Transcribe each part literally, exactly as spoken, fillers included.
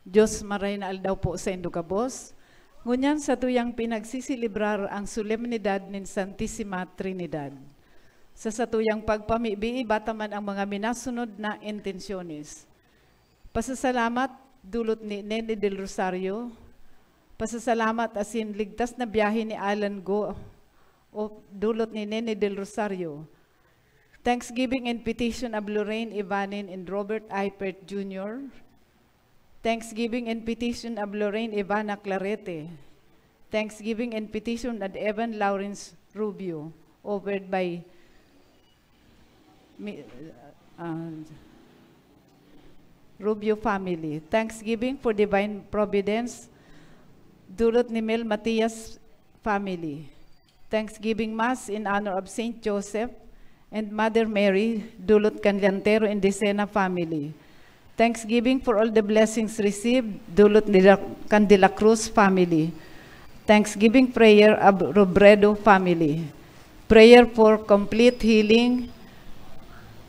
Diyos, maray na aldaw po saindo gabos. Ngunyan satuyang pinagsiselebrar ang solemnidad nin Santisima Trinidad. Sa satuyang pagpamibi, iba ta man ang mga minasunod na intensyones. Pasasalamat, dulot ni Nene Del Rosario. Pasasalamat asin ligtas na biyahe ni Alan Go, o dulot ni Nene Del Rosario. Thanksgiving and petition of Lorraine Ivanin and Robert Eipert Junior. Thanksgiving and petition of Lorraine Ivana Clarete. Thanksgiving and petition of Evan Lawrence Rubio, offered by Mi-, uh, Rubio family. Thanksgiving for divine providence, dulot ni Mel Matias family. Thanksgiving Mass in honor of Saint Joseph and Mother Mary, dulot kan Llantero and Decena family. Thanksgiving for all the blessings received, dulot ni La-, kan De La Cruz family. Thanksgiving prayer of Robredo family. Prayer for complete healing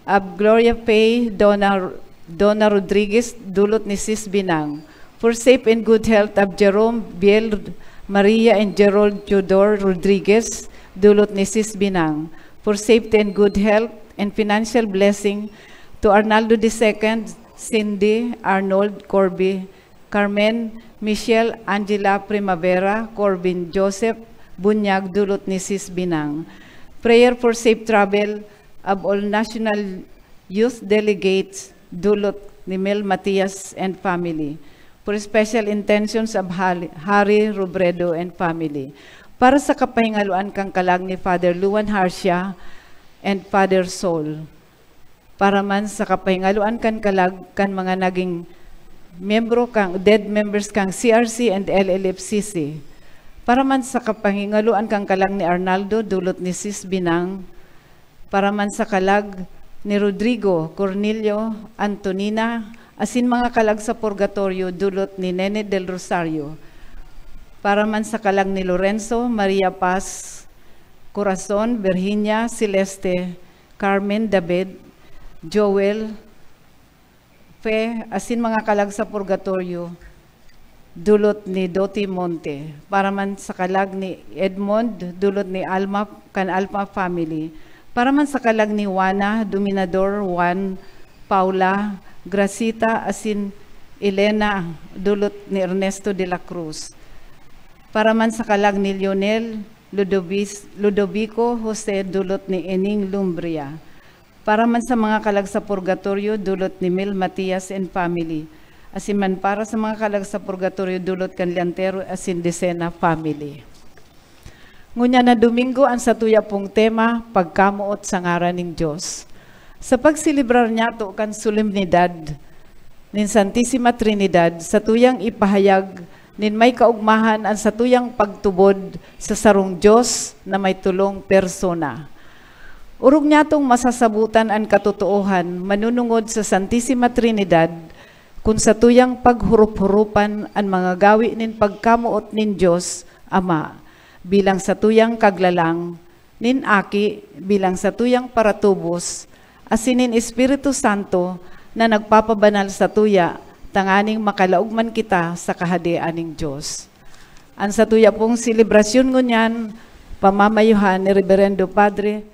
of Gloria Faye, Donna, Donna Rodriguez, dulot ni Sis Binang. For safe and good health of Jerome Biel, Maria and Gerald Teodor Rodriguez, dulot ni Sis Binang. For safety and good health and financial blessing to Arnaldo the second, Cindy, Arnold, Corby, Carmen, Michelle, Angela, Primavera, Corbin, Joseph, Bunyag, dulot ni Sis Binang. Prayer for safe travel of all national youth delegates, dulot ni Mel Matias and family. For special intentions of Hali-, Harry Robredo and family. Para sa kapahingaloan kan kalag ni Father Luan Harcia and Father Saul. Para man sa kapahingaloan kan kalag kan mga naging miyembro kan, dead members kan C R C and L L F C C. Para man sa kapahingaloan kan kalag ni Arnaldo, dulot ni Sis Binang. Para man sa kalag ni Rodrigo, Cornelio, Antonina, asin mga kalag sa purgatorio, dulot ni Nene del Rosario. Para man sa kalag ni Lorenzo, Maria Paz, Corazon, Virginia, Celeste, Carmen, David, Joel, Fe, asin mga kalag sa purgatorio, dulot ni Doti Monte. Para man sa kalag ni Edmond, dulot ni Alma, kan Alma family. Para man sa kalag ni Juana, Dominador, Juan, Paula, Gracita, asin Elena, dulot ni Ernesto de la Cruz. Para man sa kalag ni Lionel, Ludovis-, Ludovico, Jose, dulot ni Ening Lumbria. Para man sa mga kalag sa purgatorio, dulot ni Mil Matias and family. Asin man para sa mga kalag sa purgatorio, dulot kan Llantero asin Decena family. Ngunyan na Domingo, an satuya pong tema, pagkamoot sa ngaran nin Dios. Sa pagselebrar niyato kan solemnidad nin Santisima Trinidad, satuyang ipahayag nin may kaogmahan an satuyang pagtubod sa sarong Dios na may tolong persona. Orog niyatong masasabotan an katotoohan manunungod sa Santisima Trinidad, kun satuyang paghorop-horopan an mga gawe nin pagkamoot nin Dios Ama, bilang satuyang Kaglalang, nin Aki bilang satuyang paratubos, asin nin Espiritu Santo na nagpapabanal satuya, tanganing makalaog man kita sa Kahadean nin Dios. An satuya pong selebrasyon ngunyan, pamamayuhan ni Reberendo Padre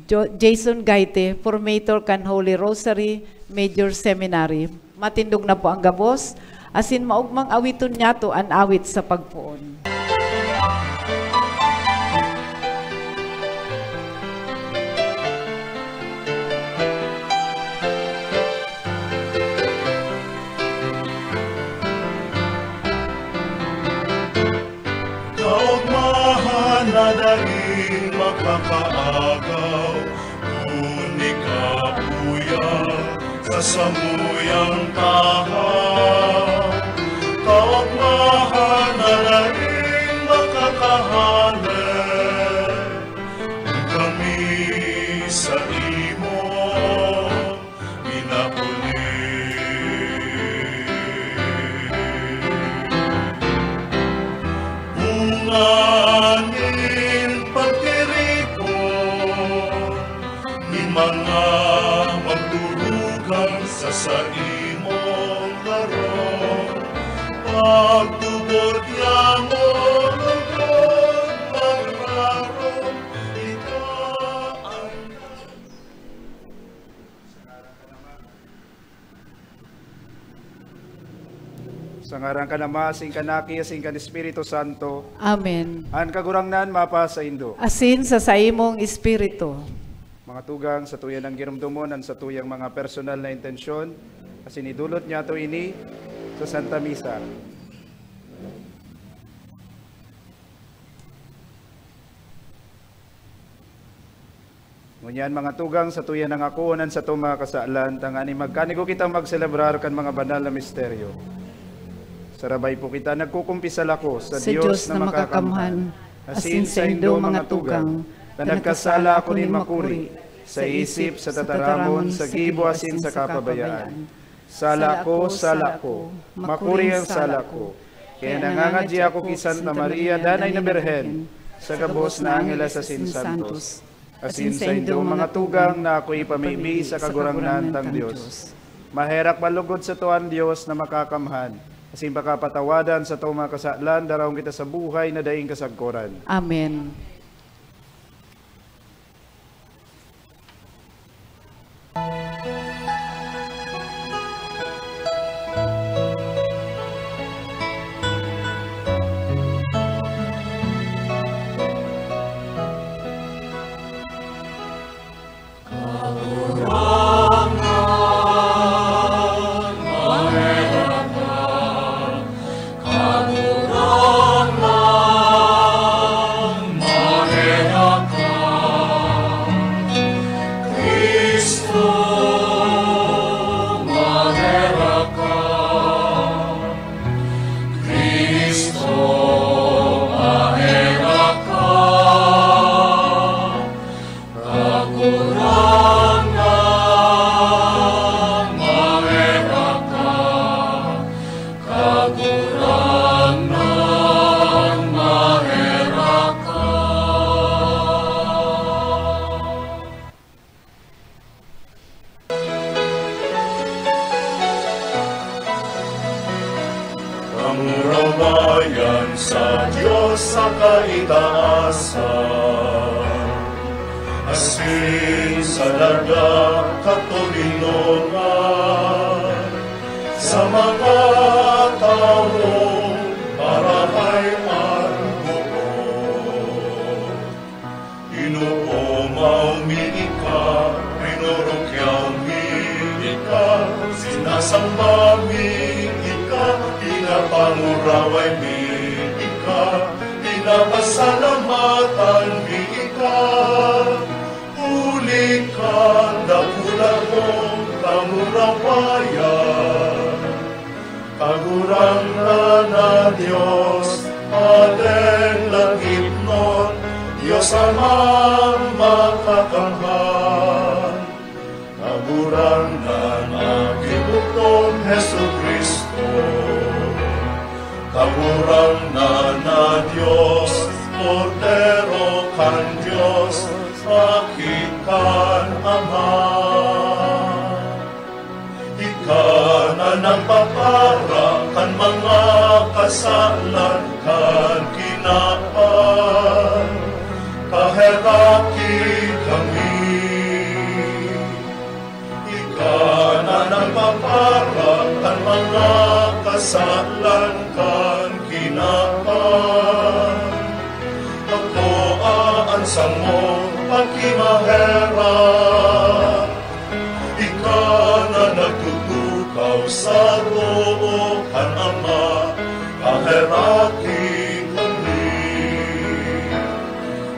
Jo-, Jason Gaite, formator kan Holy Rosary Major Seminary. Matindog na po ang gabos, asin maogmang awiton niyato an awit sa pagpoon. Kaogmahan na daing makakaagaw, kun ikapuya sa samuyang tahaw. Kaogmahan na daing makakahale, kun kami sa imo pinapuli. Bunga nin pagtiripon nin mga magturog Kan sa saimong harong, pagtubod niya mo lugod magrarom, ika an Sa ngaran kan Ama, asin kan Aki, asin kan Espiritu Santo. Amen. An Kagurangnan mapasaindo. Asin sa saimong espiritu. Mga tugang, satuya nang giromdomon an satuyang mga personal na intensyon, asin idulot niyato ini sa Santa Misa. Ngunyan, mga tugang, satuya nang akoon an satong mga kasalan, tanganing magkanigo kitang magselebrar kan mga banal na misteryo. Sarabay po kita, nagkukumpisal ako sa Sa Dios Dios na na makakamhan, makakamhan, asin asin saindo, saindo, mga mga tugang, tugang, na na nagkasala nagkasala ako ako nin nin makuri, makuri, sa sa isip, isip, sa sa tataramon, tataramon, sa sa gibo, gibo, asin asin sa sa kapabayaan. kapabayaan. Sala ko, sala ko, makuri ang sala ko. Kaya nangangadya ako ki Santa Maria, Danay na Birhen, sa gabos na angeles asin santos. Asin saindo, mga tugang, na ako ipamibi sa Kagurangnan tang Dios. Maherak malugod sato an Dios na makakamhan, asin pakapatawadan satong mga kasalan, daraon kita sa buhay na daing kasagkoran. Amen. Kagurangnan, maherak ka. Kagurangnan, maherak ka. Kamurawayan sa Dios sa kaitaasan, asin sa daga katoninongan, sa mga tawong marahay an boot. Inoomaw mi ika, rinorokyaw mi ika, sinasamba mi ika, pinapanguraway mi ika, pinapasalamatan mi ika, huli kan dakula mong kamurawayan. Kagurangnan na Dios, Hadeng langitnon, Dios Amang makakamhan. Kagurangnan na giboton Jesu-Cristo. Kagurangnan na Dios, Kordero kan Dios, aki kan Ama. Ika na nagpapara kan mga kasalan kan kinaban, kaheraki kami. Ika na nagpapara kan mga kasalan kan kinaban. Akoa an samong pakimaherak. Ika na nagtutukaw sa too kan Ama, kaheraki kami.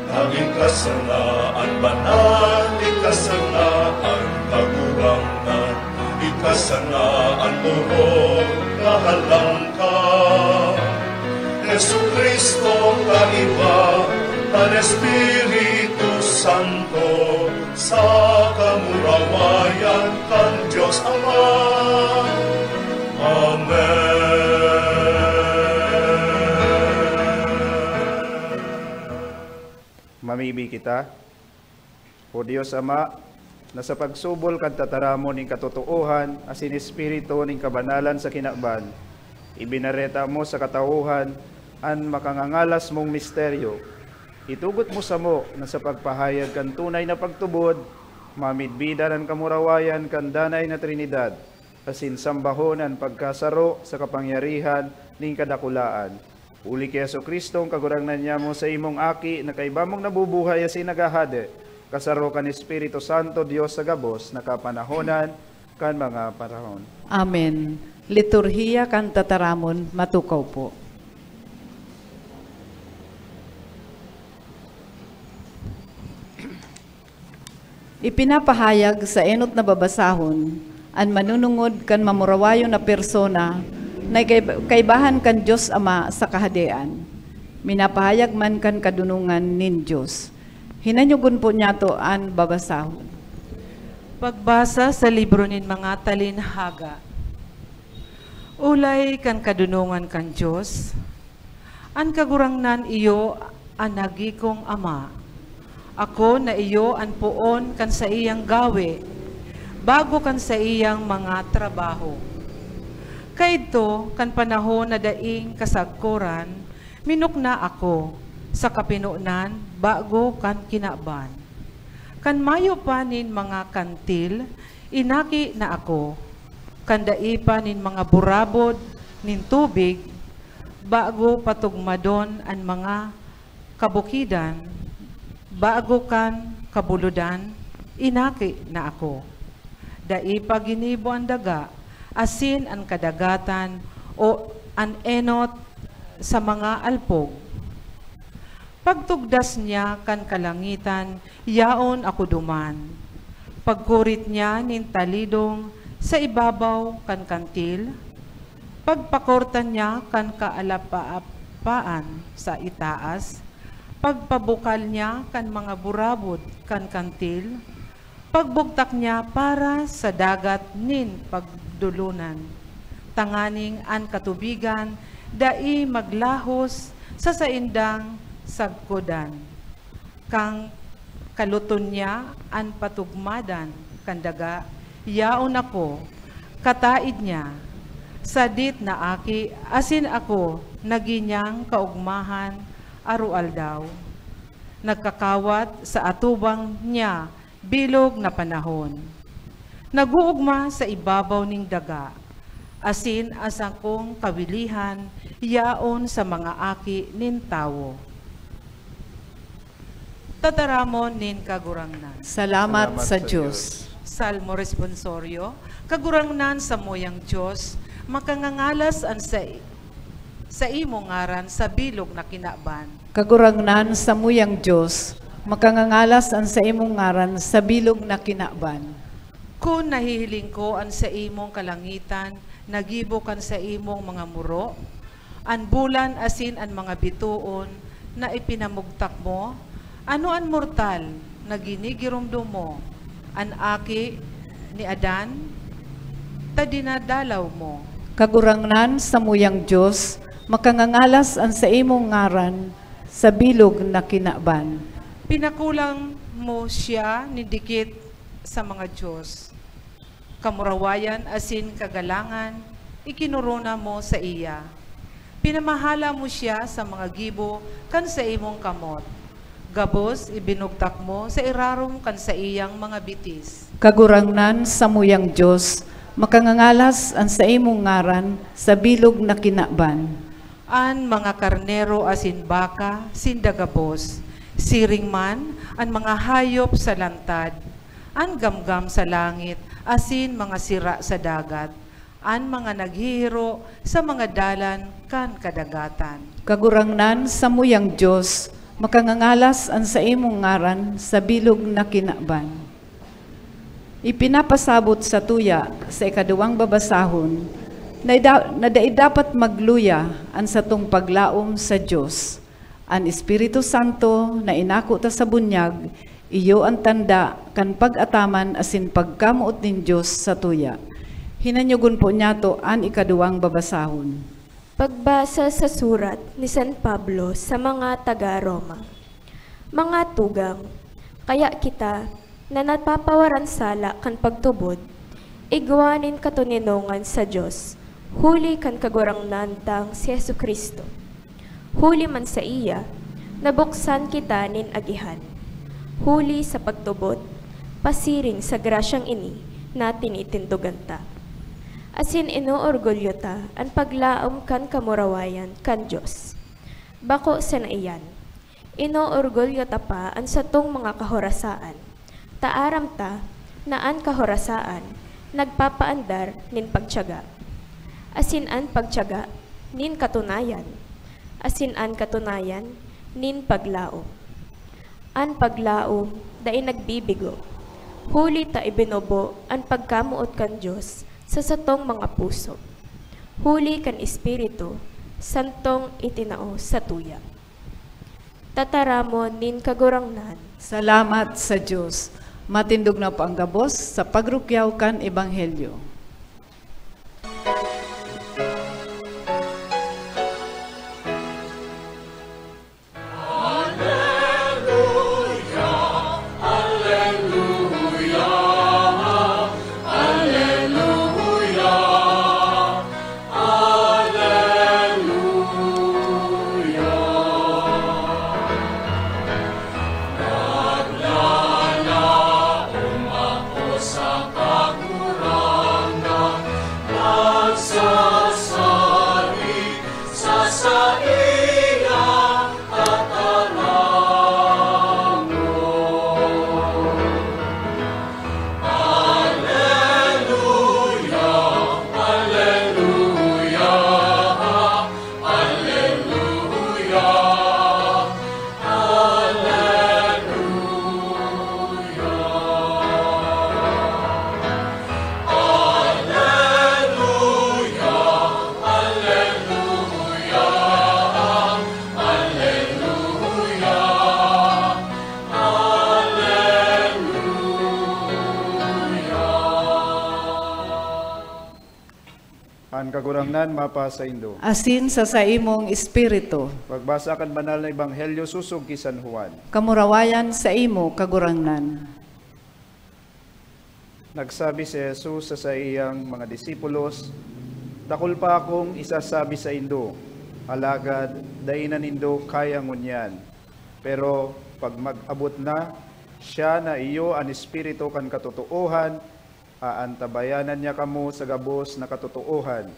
Nagin ka sana an banal, ika sana an Kagurangnan, ika sana an orog na halangka. Jesu-Cristo, kaiba kan Espiritu Santo, sa kamurawayan kan Dios Ama. Amen. Mamibi kita. O Dios Ama, na sa pagsubol kan tataramon nin katotoohan asin espiritu nin kabanalan sa kinaban, ibinareta mo sa katawohan an makangangalas mong misteryo. Itugot mo samo na sa pagpahayag kan tunay na pagtubod, mamidbidan an kamurawayan kan danay na Trinidad, asin sambahon an pagkasaro sa kapangyarihan nin kadakulaan. Huli ki Jesu-Cristo, an Kagurangnan nyamo, sa imong Aki, na kaiba mong nabubuhay asin naghahade, kasaro kan Espiritu Santo, Dios sa gabos na kapanahonan kan mga panahon. Amen. Liturhiya kan Tataramon, matukaw po. Ipinapahayag sa enot na babasahon an manunungod kan mamurawayon na persona na kay-, kaibahan kan Dios Ama sa Kahadean, minapahayag man kan kadunongan nin Dios. Hinanyogon po niyato an babasahon. Pagbasa sa libro nin mga talinhaga. Ulay kan kadunongan kan Dios, an Kagurangnan iyo an nagikong Ama. Ako na iyo an poon kan saiyang gawe, bago kan saiyang mga trabaho. Kaidto, kan panahon na daing kasagkoran, minukna ako sa kapinonan bago kan kinaban. Kan mayo pa nin mga kantil, inaki na ako. Kan dai pa nin mga burabod nin tubig, bago patugmadon an mga kabukidan, bago kan kabulodan, inaki na ako. Dai pa ginibo an daga, asin an kadagatan o an enot sa mga alpog. Pagtugdas niya kan kalangitan, yaon ako duman. Pagkurit niya nin talidong sa ibabaw kan kantil, pagpakorta niya kan kaalapapaan sa itaas, pagpabukal niya kan mga burabod kan kantil, pagbugtak niya para sa dagat nin pagdolonan, tanganing an katubigan dai maglahos sa saindang sagkodan. Kan kaluton niya an patugmadan kan daga, yaon ako kataid niya, sadit na aki asin ako nagin niyang kaogmahan aroaldaw. Nagkakawat sa atubang niya bilog na panahon. Nag-oogma sa ibabaw nin daga, asin an sakong kawilihan yaon sa mga aki nin tawo. Tataramon nin Kagurangnan. Salamat Salamat sa sa Dios. Dios. Salmo Responsorio. Kagurangnan, samuyang Dios, makangangalas an sa, sa imong ngaran sa bilog na kinaban. Kagurangnan, samuyang Dios, makangangalas an saimong ngaran sa bilog na kinaban. Kun nahihiling ko an saimong kalangitan na gibo kan saimong mga muro, an bulan asin an mga bitoon na ipinamugtak mo, ano an mortal na ginigiromdom mo, an aki ni Adan, ta dinadalaw mo? Kagurangnan, samuyang Dios, makangangalas an saimong ngaran sa bilog na kinaban. Pinakulang mo siya nin dikit sa mga dios. Kamurawayan asin kagalangan, ikinorona mo saiya. Pinamahala mo siya sa mga gibo kan saimong kamot. Gabos ibinugtak mo sa irarom kan saiyang mga bitis. Kagurangnan, samuyang Dios, makangangalas an saimong ngaran sa bilog na kinaban. An mga karnero asin baka sinda gabos, siring man an mga hayop sa lantad, an gamgam sa langit asin mga sira sa dagat, an mga naghihiro sa mga dalan kan kadagatan. Kagurangnan, samuyang Dios, makangangalas an saimong ngaran sa bilog na kinaban. Ipinapasabot satuya sa ikaduwang babasahon na ida-, na dai dapat magluya an satong paglaom sa Dios. An Espiritu Santo na inako ta sa bunyag, iyo an tanda kan pag-ataman asin pagkamoot nin Dios satuya. Hinanyogon po niyato an ikaduwang babasahon. Pagbasa sa surat ni San Pablo sa mga taga Roma. Mga tugang, kaya kita, na napapawaran sala kan pagtubod, igwa nin katoninongan sa Dios, huli kan Kagurangnan tang si Jesu-Cristo. Huli man saiya, nabuksan kita nin agihan. Huli sa pagtubod, pasiring sa grasyang ini na tinitindogan ta. Asin inoorgulyo ta an paglaom kan kamurawayan kan Dios. Bako sana iyan, inoorgulyo ta pa an satong mga kahorasaan, ta aram ta na an kahorasaan nagpapaandar nin pagtiyaga, asin an pagtiyaga nin katunayan, asin an katunayan nin paglaom. An paglaom dai nagbibigo, huli ta ibinubo an pagkamoot kan Dios sa satong mga puso, huli kan Espiritu Santong itinao satuya. Tataramon nin Kagurangnan. Salamat sa Dios. Matindog na po ang gabos sa pagrukyaw kan Ebanghelyo. An Kagurangnan mapasaindo. Asin sa saimong espiritu. Pagbasa kan Banal na Ebanghelyo sosog ki San Juan. Kamurawayan saimo, Kagurangnan. Nagsabi si Jesus sa saiyang mga disipulos, "Dakul pa akong isasabi saindo, alagad dai na nindo kaya ngunyan. Pero pag mag-abot na, siya na iyo an Espiritu kan katotoohan, aantabayanan niya kamo sa gabos na katotoohan,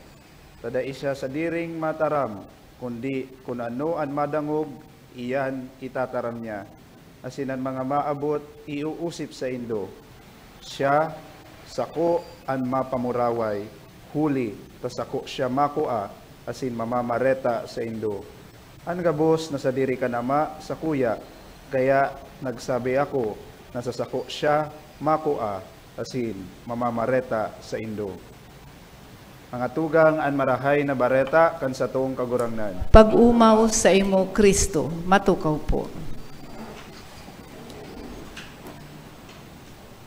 ta dai siya sadiring mataram, kundi kun ano an madangog, iyan itataram niya. Asin an mga maabot, iuusip saindo. Siya, sako an mapamuraway, huli ta sako siya makua asin mamamareta saindo. An gabos na sadiri kan Ama, sakuya, kaya nagsabi ako na sa sako siya makua asin mamamareta saindo." Mga tugang, an Marahay na Bareta kan satong Kagurangnan. Pag-omaw saimo, Cristo. Matukaw po.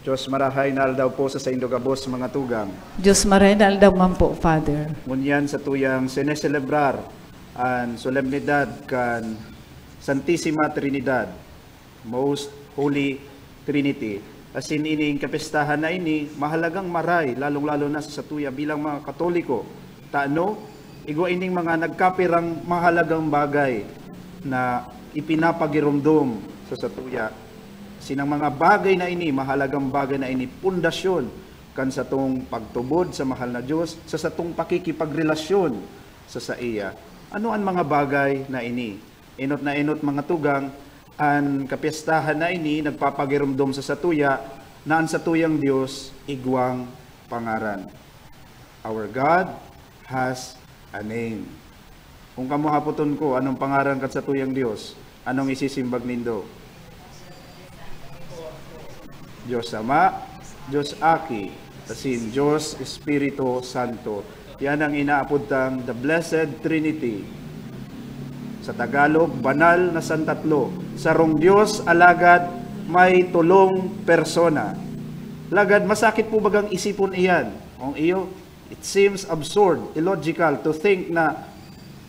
Diyos marahay na aldaw po sa saindo gabos, mga tugang. Diyos marahay na aldaw man po, Father. Ngunyan satuyang sineselebrar an solemnidad kan Santisima Trinidad, Most Holy Trinity. Asin ining kapistahan na ini, mahalagang maray, lalong-lalo na sa satuya bilang mga Katoliko. Ta ano? Igwa ining mga nagkapirang mahalagang bagay na ipinapagiromdom sa satuya. Asin ang mga bagay na ini, mahalagang bagay na ini, pundasyon kan satong pagtubod sa mahal na Dios, sa satong pakikipagrelasyon sa saiya. Ano an mga bagay na ini? Enot na enot, mga tugang, an kapyestahan na ini nagpapagiromdom sa satuya na an satuyang Dios igwang pangaran. Our God has a name. Kung kamo hapoton ko, "Anong pangaran kan satuyang Dios?" Anong isisimbag nindo? Dios Ama, Dios Aki, asin Dios Espiritu Santo. Yan ang inaapod tang the Blessed Trinity. Sa Tagalog, banal na santatlo. Sarong Dios, alagad may tolong persona. Lagad, masakit po bagang isipon iyan? Kung iyo, it seems absurd, illogical to think na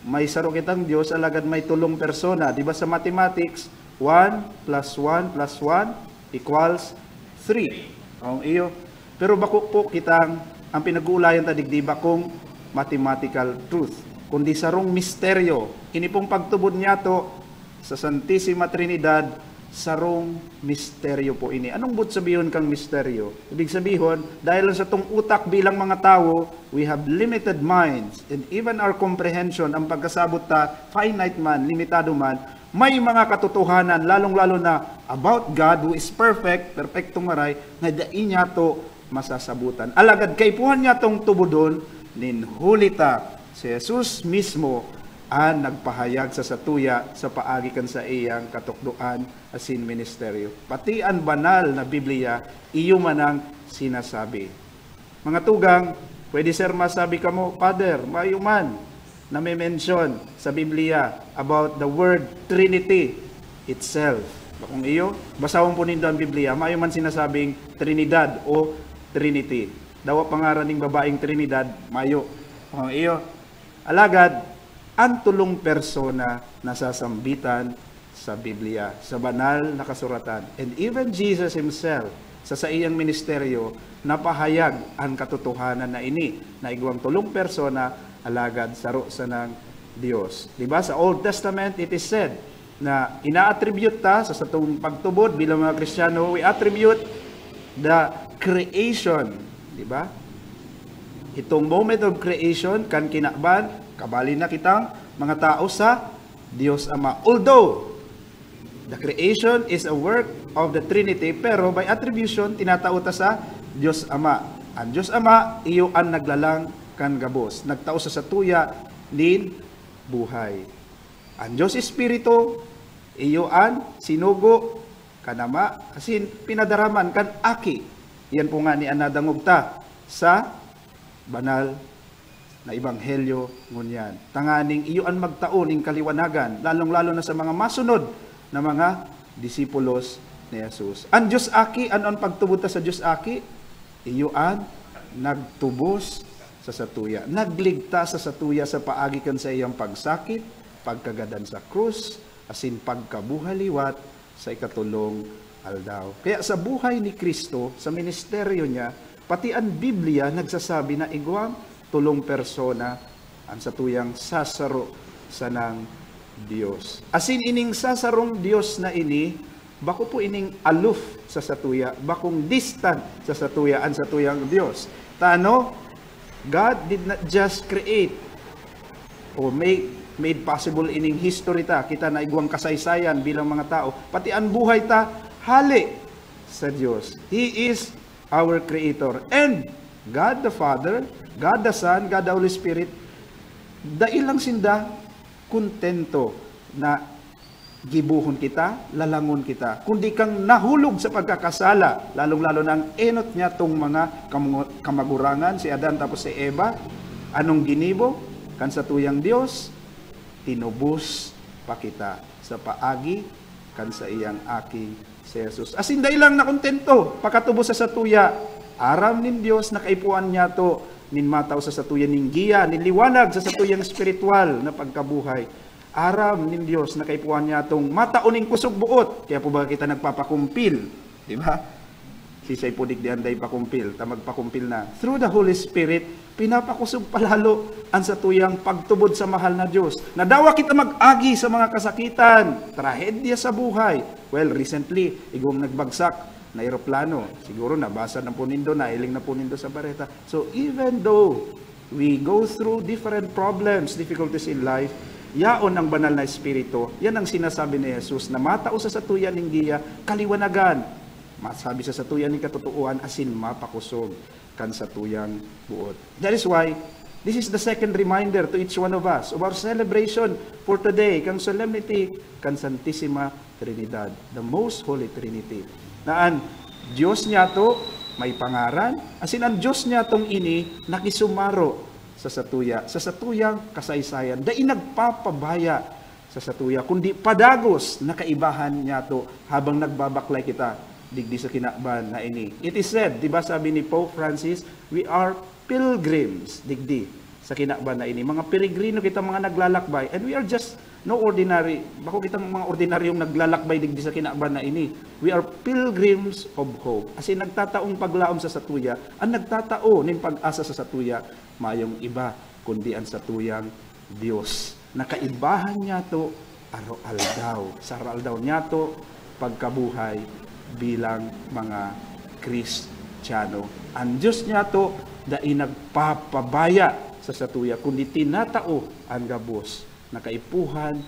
may saro kitang Dios, alagad may tolong persona. Di ba sa mathematics, one plus one plus one equals three. Ang iyo. Pero bako po kitang, ang pinag-uulayan ta digdi bakong mathematical truth, kundi sarong misteryo. Ini pong pagtubod niyato sa Santisima Trinidad, sarong misteryo po ini. Anong but sabihon kang misteryo? Ibig sabihon, dahil sa tong utak bilang mga tawo, we have limited minds, and even our comprehension, ang pagkasabot ta, finite man, limitado man, may mga katotohanan, lalong-lalo na about God who is perfect, perpektong maray, na dai niyato masasabutan. Alagad kaipuhan niyatong tubodon, nin huli ta, si Jesus mismo an nagpahayag sa satuya sa paagi kan saiyang katukdoan asin ministeryo. Pati an banal na Biblia, iyo man ang sinasabi. Mga tugang, pwede, sir, masabi kamo, "Father, mayo man na may mention sa Biblia about the word Trinity itself." Bakong iyo, basahon po nindo ang Biblia, mayo man sinasabing Trinidad o Trinity. Dawa pangaran ning babaeng Trinidad, mayo. Bakong iyo. Alagad, ang tulong persona nasasambitan sa Biblia, sa banal na kasuratan. And even Jesus himself, sa saiyang ministeryo, napahayag ang katotohanan na ini, na igwang tulong persona, alagad saro sanang Dios. Di ba? Sa Old Testament, it is said na ina-attribute ta sa satong pagtubod bilang mga Kristiyano, we attribute the creation. Di ba? Itong moment of creation, kan kinaban, kabali na kitang mga tao sa Dios Ama. Although, the creation is a work of the Trinity, pero by attribution, tinatao ta sa Dios Ama. Ang Dios Ama, iyo an naglalang kan gabos, nagtao sa satuya nin buhay. Ang Dios Espiritu, iyo an sinugo kan Ama, asin pinadaraman kan Aki. Iyan po ngani an nadangog ta sa banal na ebanghelyo ngunyan. Tanganing iyo an magtao nin kaliwanagan, lalong-lalo na sa mga masunod na mga disipulos ni Jesus. An Dios Aki, ano an pagtubod ta sa Dios Aki? Iyo an nagtubos sa satuya, nagligtas sa satuya sa paagi kan saiyang pagsakit, pagkagadan sa krus, asin pagkabuhay liwat sa ikatolong aldaw. Kaya sa buhay ni Cristo, sa ministeryo niya, pati an Biblia nagsasabi na igwang tolong persona an satuyang sasaro sanang Dios. Asin ining sasarong Dios na ini, bako po ining aloof sa satuya, bakong distant sa satuya an satuyang Dios. Tano, God did not just create o make, made possible ining history ta, kita na igwang kasaysayan bilang mga tao, pati an buhay ta, hale sa Dios. He is our Creator. And God the Father, God the Son, God the Holy Spirit, dai lang sinda kontento na gibohon kita, lalangon kita, kundi kang nahulog sa pagkakasala, lalong-lalo na ang enot niya tong mga kamu-, kamagurangan, si Adan tapos si Eva. Anong ginibo kan satuyang Dios? Tinubos pa kita sa paagi kan saiyang Aki, si Jesus. Asin dai lang nakontento, pakatubos sa satuya, aram nin Dios na kaipuhan niyato nin matao sa satuya nin giya, nin liwanag sa satuyang espiritual na pagkabuhay. Aram nin Dios na kaipuhan niyatong matao nin kusog boot, kaya po ba kita nagpapakumpil? Di ba? Sisay po digdi an dai pakumpil, ta magpakumpil na. Through the Holy Spirit, pinapakosog palalo an satuyang pagtubod sa mahal na Dios. Nadawa kita mag-agi sa mga kasakitan, trahedya sa buhay. Well, recently, igwang nagbagsak na eroplano. Siguro nabasa na po nindo, nahiling na po nindo sa bareta. So, even though we go through different problems, difficulties in life, yaon ang banal na Espiritu. Yan ang sinasabi ni Jesus na matao sa satuya nin giya, kaliwanagan. Masabi sa satuya nin katotoohan, asin mapakosog kan satuyang buot. That is why, this is the second reminder to each one of us of our celebration for today, kang solemnity kan Santisima Trinidad, the Most Holy Trinity. Na an Dios niyato may pangaran, asin an Dios niyatong ini nakisumaro sa satuya, sa satuyang kasaysayan. Dai nagpapabaya sa satuya, kundi padagos na kaibahan niyato habang nagbabaklay kita digdi sa kinaban na ini. It is said, di ba sabi ni Pope Francis, "We are pilgrims digdi sa kinaban na ini." Mga peregrino kita, mga naglalakbay, and we are just No ordinary, bako kitang mga ordinaryong naglalakbay digdi sa kinaban na ini. We are pilgrims of hope. As in, nagtataong paglaom sa satuya, ang nagtatao nin pag-asa sa satuya, mayong iba, kundi ang satuyang Dios. Nakaibahan niyato, aro-aldaw. Sa aro-aldaw niyato, pagkabuhay bilang mga Kristiyano. Ang Dios niyato, dai nagpapabaya sa satuya, kundi tinatao ang gabos na kaipuhan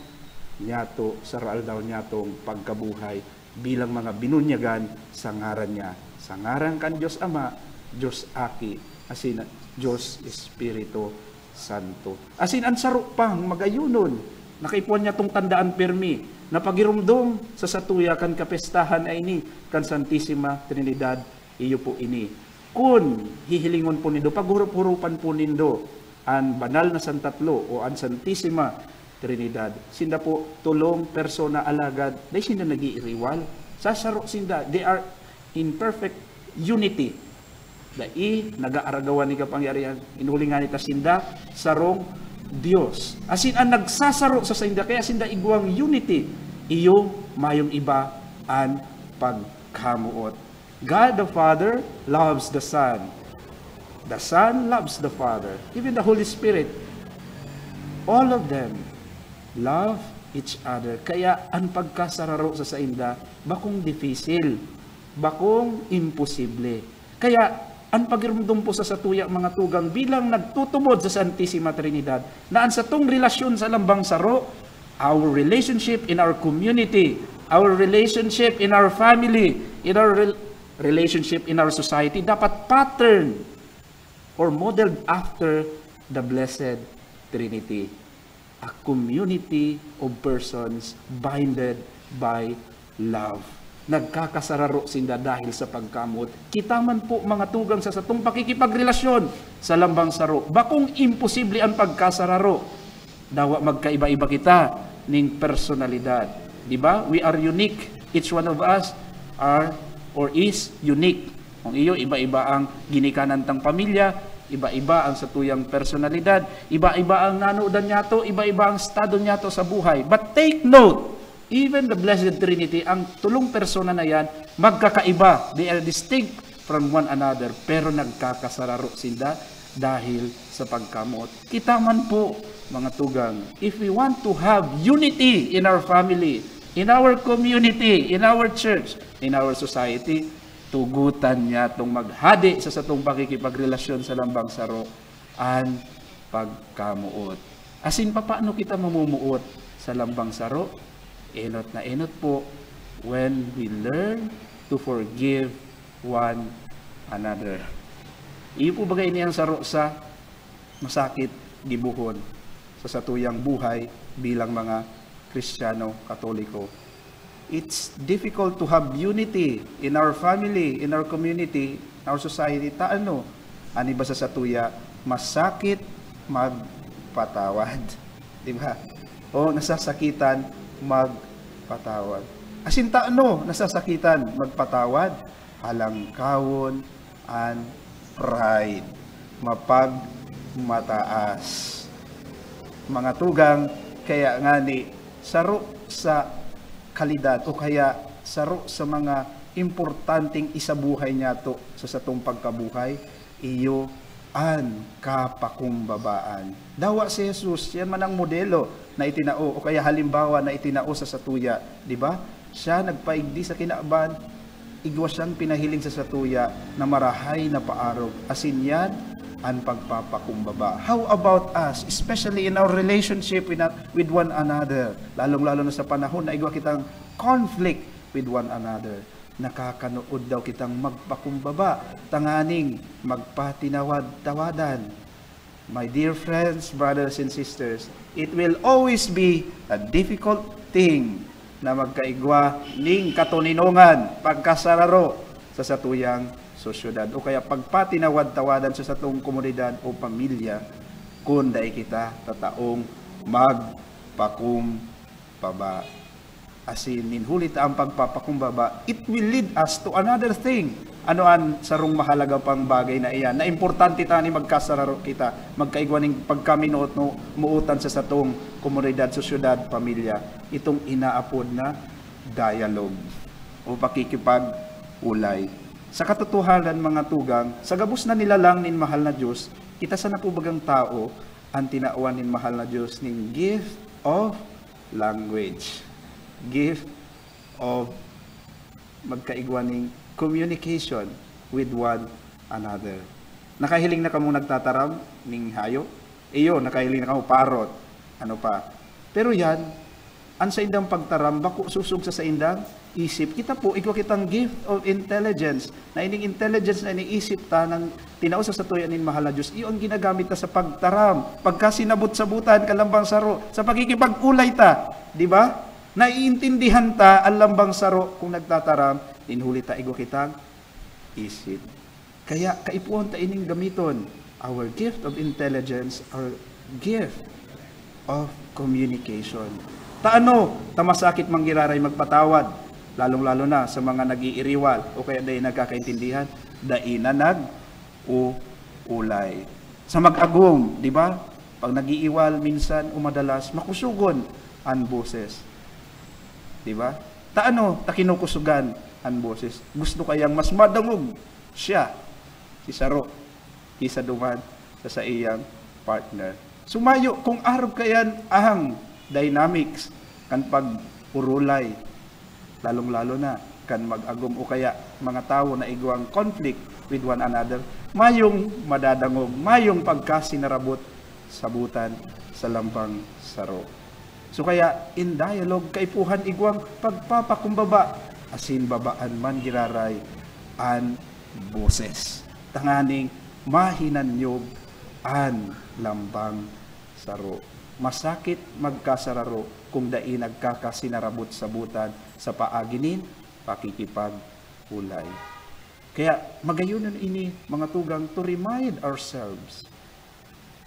niyato sa aro-aldaw niyatong pagkabuhay bilang mga binunyagan sa ngaran niya, sa ngaran kan Dios Ama, Dios Aki, asin Dios Espiritu Santo. Asin an saro pang magayonon, nakaipuhan niyatong tandaan pirmi na pagiromdom sa satuya kan kapestahan na ini kan Santisima Trinidad, iyo po ini. Kun hihilingon po nindo, paghurup-hurupan po nindo an banal na Santatlo o an Santisima Trinidad. Sinda po tolong persona, alagad dai sinda nag-iiriwal. Sa saro sinda, they are in perfect unity. Dai nag-aaragawan ni kapangyarihan. Inuli nga nita sinda, sarong Dios. Asin an nagsasaro sa sainda, kaya sinda igwang unity. Iyo, mayong iba an pagkamoot. God the Father loves the Son. The Son loves the Father. Even the Holy Spirit, all of them love each other. Kaya an pagkasararo sa sainda, bakong dipisil, bakong imposible. Kaya an pagiromdom po sa satuya, mga tugang, bilang nagtutubod sa Santisima Trinidad, na an satong relasyon sa lambang saro, our relationship in our community, our relationship in our family, in our rel- relationship in our society, dapat pattern or modeled after the Blessed Trinity. A community of persons binded by love. Nagkakasararo sinda dahil sa pagkamoot. Kita man po, mga tugang, sa satong pakikipagrelasyon sa lambang saro, bakong imposible an pagkasararo. Dawa magkaiba-iba kita ning personalidad. Di ba? We are unique. Each one of us are or is unique. Kung iyo, iba-iba ang ginikanan tang pamilya, iba-iba ang satuyang personalidad, iba-iba ang nanodan niyato, iba-iba ang estado niyato sa buhay. But take note, even the Blessed Trinity, ang tolong persona na yan, magkakaiba. They are distinct from one another, pero nagkakasararo sinda dahil sa pagkamoot. Kita man po, mga tugang, if we want to have unity in our family, in our community, in our church, in our society, tugotan niyatong maghade sa satong pakikipagrelasyon sa lambang saro, an pagkamoot. Asin papaano kita mamumuot sa lambang saro? Enot na enot po, when we learn to forgive one another. Iyo po baga ini ang saro sa masakit gibohon sa satuyang buhay bilang mga Kristiyano Katoliko. It's difficult to have unity in our family, in our community, in our society. Ta ano? An iba sa satuya, masakit magpatawad. Di ba? O nasasakitan magpatawad. Asin ta ano? Nasasakitan magpatawad. Halangkawon an pride, mapagmataas. Mga tugang, kaya ngani, saro sa kalidad o kaya saro sa mga importanteng isabuhay niyato sa satong pagkabuhay, iyo an kapakumbabaan. Dawa si Jesus, siya man ang modelo na itinao o kaya halimbawa na itinao sa satuya, di ba? Siya nagpaigdi sa kinaban, igwa siyang pinahiling sa satuya na marahay na paarog, asin yan an pagpapakumbaba. How about us, especially in our relationship with, with one another, lalong-lalo na sa panahon na igwa kitang conflict with one another? Nakakanood daw kitang magpakumbaba tanganing magpatinawad-tawadan. My dear friends, brothers and sisters, it will always be a difficult thing na magkaigwa ning katoninongan, pagkasararo sa satuyang sosyedad o kaya pagpatinawad-tawadan sa satong komunidad o pamilya kun dai kita tataong magpakumbaba. Asin nin huli ta ang pagpapakumbaba, it will lead us to another thing. Ano an sarong mahalaga pang bagay na iyan, na importante tani magkasararo kita, magkaigwa nin pagkaminuot-, no, mootan sa satong komunidad, sosyedad, pamilya? Itong inaapod na dialogue o pakikipag-olay. Sa katotohanan, mga tugang, sa gabos na nilalang nin mahal na Dios, kita sana po bagang tawo an tinawan nin mahal na Dios nin gift of language, gift of magkaigwa nin communication with one another. Nakahiling na kamo nagtataram nin hayo? Iyo, nakahiling na kamo parot. Ano pa? Pero yan, an saindang pagtaram, bako sosog sa saindang isip. Kita po, igwa kitang gift of intelligence. Na ining intelligence na iniisip ta, nang tinao sa satuya nin mahal na Diyos, iyo ang ginagamit ta sa pagtaram, pagkasinabot-sabutan, kalambang saro, sa pakikipag-olay ta. Di ba? Naiintindihan ta an lambang saro kung nagtataram, nin huli ta igwa kitang isip. Kaya kaipuhan ta ining gamiton, our gift of intelligence, our gift of communication. Ta ano, ta masakit man giraray magpatawad, lalong-lalo na sa mga nag-iiriwal o kaya dai nagkakaintindihan, dai na nag-uulay. Sa mag-agom, di ba? Pag nag-iiwal, minsan o madalas, makusogon an boses. Di ba? Ta ano, ta kinukusogan an boses. Gusto kayang mas madangog siya, si saro, ki sa duman sa saiyang partner. So mayo kung arog kaiyan ang dynamics kan pag-orolay, lalong-lalo na kan mag-agom o kaya mga tawo na igwang conflict with one another, mayong madadangog, mayong pagkasinarabot-sabutan sa lambang saro. So kaya, in dialogue, kaipuhan igwang pagpapakumbaba, asin babaan man giraray an boses, tanganing mahinanyog an lambang saro. Masakit magkasararo kung dai nagkakasinarabot-sabutan sa paagi nin pakikipag-olay. Kaya magayon ini, mga tugang, to remind ourselves,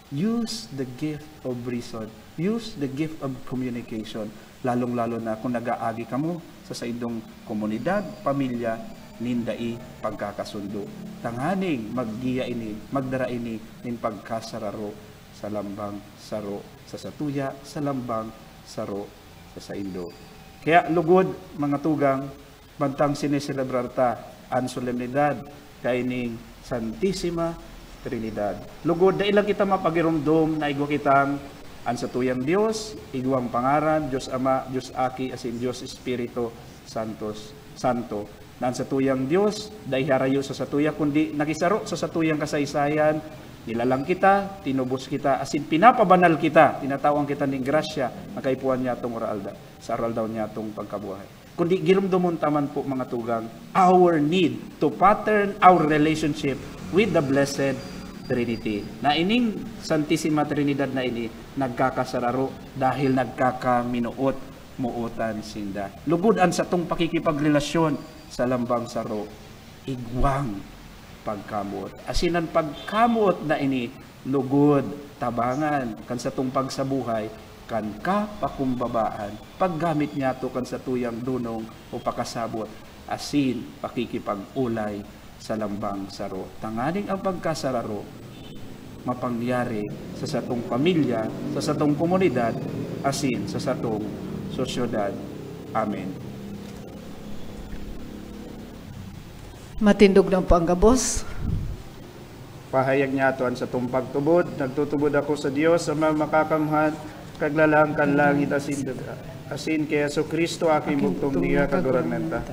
use the gift of reason, use the gift of communication, lalong-lalo na kung nag-aagi kamo sa saindong komunidad, pamilya, nin dai pagkakasundo. Tanganing maggiya ini, magdara ini nin pagkasararo sa lambang saro sa satuya, sa lambang saro sa saindo. Kaya lugod, mga tugang, bantang sineselebrar ta an solemnidad kaining Santisima Trinidad. Lugod, dai lang kita mapagiromdom na igwa kitang an satuyang Dios, igwang pangaran, Dios Ama, Dios Aki, asin Dios Espiritu Santos, Santo, na an satuyang Dios dai harayo sa satuya, kundi nakisaro sa satuyang kasaysayan, nilalang kita, tinubos kita, asin pinapabanal kita, tinatawan kita nin grasya na kaipuhan niyatong araalda-, sa araldaw niyatong pagkabuhay. Kundi giromdomon ta man po, mga tugang, our need to pattern our relationship with the Blessed Trinity. Na ining Santisima Trinidad na ini nagkakasararo dahil nagkakaminuot-mootan sinda. Lugod an satong pakikipagrelasyon sa lambang saro, igwang pagkamoot. Asin an pagkamoot na ini lugod tabangan kan satong pagsabuhay kan kapakumbabaan, paggamit niyato kan satuyang dunong o pakasabot, asin pakikipag-olay sa lambang saro, tanganing ang pagkasararo mapangyari sa satong pamilya, sa satong komunidad, asin sa satong sosyedad. Amen. Matindog na po ang gabos. Pahayag niyato an satong pagtubod. Nagtutubod ako sa Dios, Ama Makakamhan, Kaglalang kan langit asin daga, asin ki Jesu-Cristo, aking bugtong niya, Kagurangnan ta.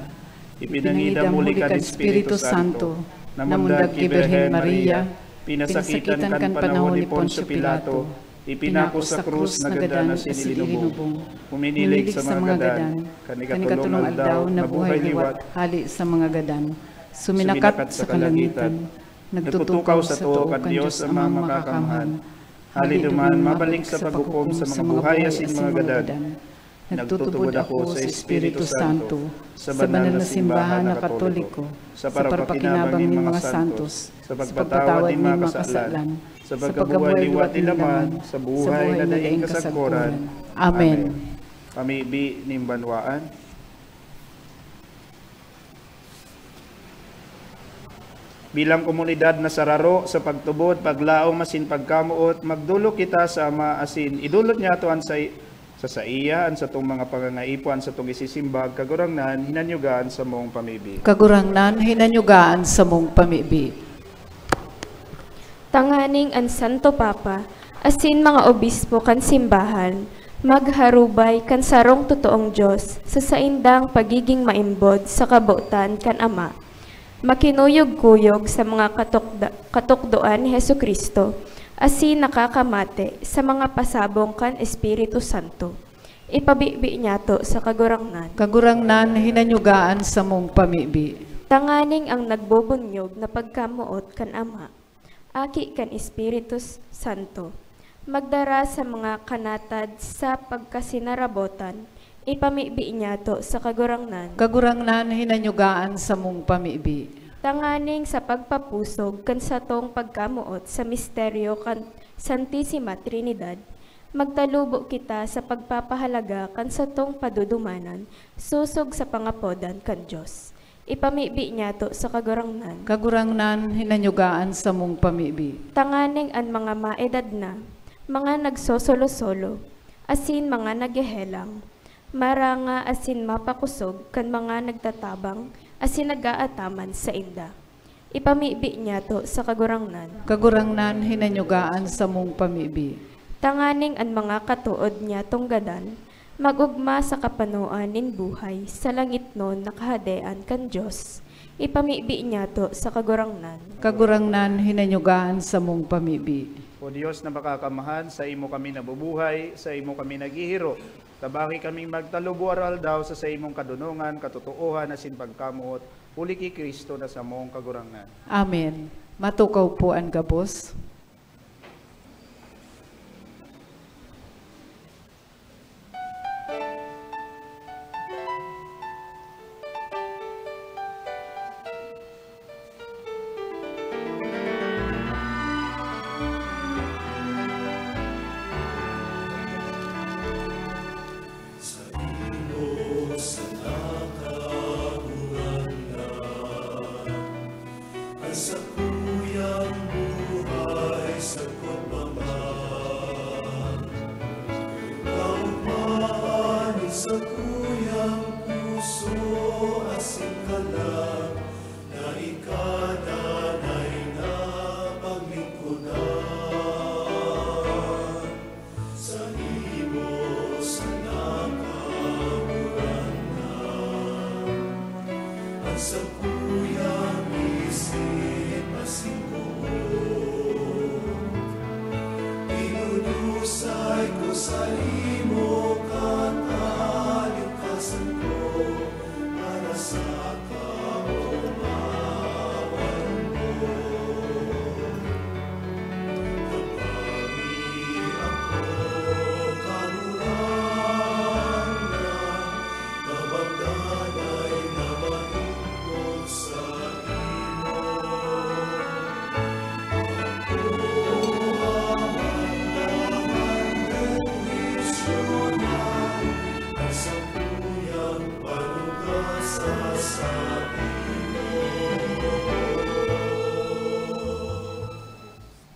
Ipinangidam huli kan Espiritu Santo, namundag ki Birhen Maria, pinasakitan kan panahon ni Poncio Pilato, ipinako sa krus, nagadan asin ilinubong. Uminilig sa mga gadan, kan ikatolong aldaw nabuhay liwat hali sa mga gadan. Suminakat sa kalangitan, nagtutukaw sa too kan Dios Amang Makakamhan. Hali duman, mabalik sa paghukom sa mga buhay asin mga gadan. Nagtutubod ako sa Espiritu Santo, sa banal na simbahan na Katoliko, sa parapakinabang nin mga santos, sa pagpatawad nin mga kasalan, sa pagkabuhay liwat nin laman, sa buhay na daing kasagkoran. Amen. Pamibi nin banwaan. Bilang komunidad na sararo sa pagtubod, paglaom asin pagkamoot, magdolok kita sa Ama asin idolot niyato an sai-, sa saiya an satong mga pangangaipo, an satong isisimbag. Kagurangnan, hinanyuga an samong pamibi. Kagurangnan, hinanyuga an samong pamibi. Tanganing an Santo Papa asin mga obispo kan simbahan magharubay kan sarong totoong Dios sa saindang pagiging maimbod sa kabotan kan Ama, makinuyog-kuyog sa mga katukda-, katukdoan ni Jesu-Cristo, asin nakakamate sa mga pasabong kan Espiritu Santo. Ipabibi niyato sa Kagurangnan. Kagurangnan, hinanyuga an samong pamibi. Tanganing ang nagbobunyog na pagkamoot kan Ama, Aki kan Espiritu S-, Santo, magdara sa mga kanatad sa pagkasinarabotan, ipamibi niyato sa Kagurangnan. Kagurangnan, hinanyuga an samong pamibi. Tanganing sa pagpapusog kan satong pagkamoot sa misteryo kan Santisima Trinidad, magtalubo kita sa pagpapahalaga kan satong padudumanan sosog sa pangapodan kan Dios. Ipamibi niyato sa Kagurangnan. Kagurangnan, hinanyuga an samong pamibi. Tanganing an mga maedad na, mga nagsosolo-solo, asin mga naghehelang, maranga asin mapakosog kan mga nagtatabang asin nag-aataman sainda. Ipamibi niyato sa Kagurangnan. Kagurangnan, hinanyuga an samong pamibi. Tanganing an mga katood niyatong gadan mag-ogma sa kapanoan nin buhay sa langitnon na Kahadean kan Dios, ipamibi niyato sa Kagurangnan. Kagurangnan, hinanyuga an samong pamibi. O Dios na makakamhan, saimo kami nabubuhay, saimo kami naghihiro. Tabangi kaming magtalubo aroaldaw sa saimong kadonongan, katotoohan, asin pagkamoot, huli ki Cristo na samong Kagurangnan. Amen. Matukaw po an gabos. Saimo sana, Kagurangnan, an sakuyang buhay sagkod pa man. Kaogmahan nin sakuyang puso asin kalag na ika danay na paglingkodan. Saimo sana, Kagurangnan, an sakuyang isip asin boot. Idudusay ko saimo katalingkasan ko para sa kaomawan mo.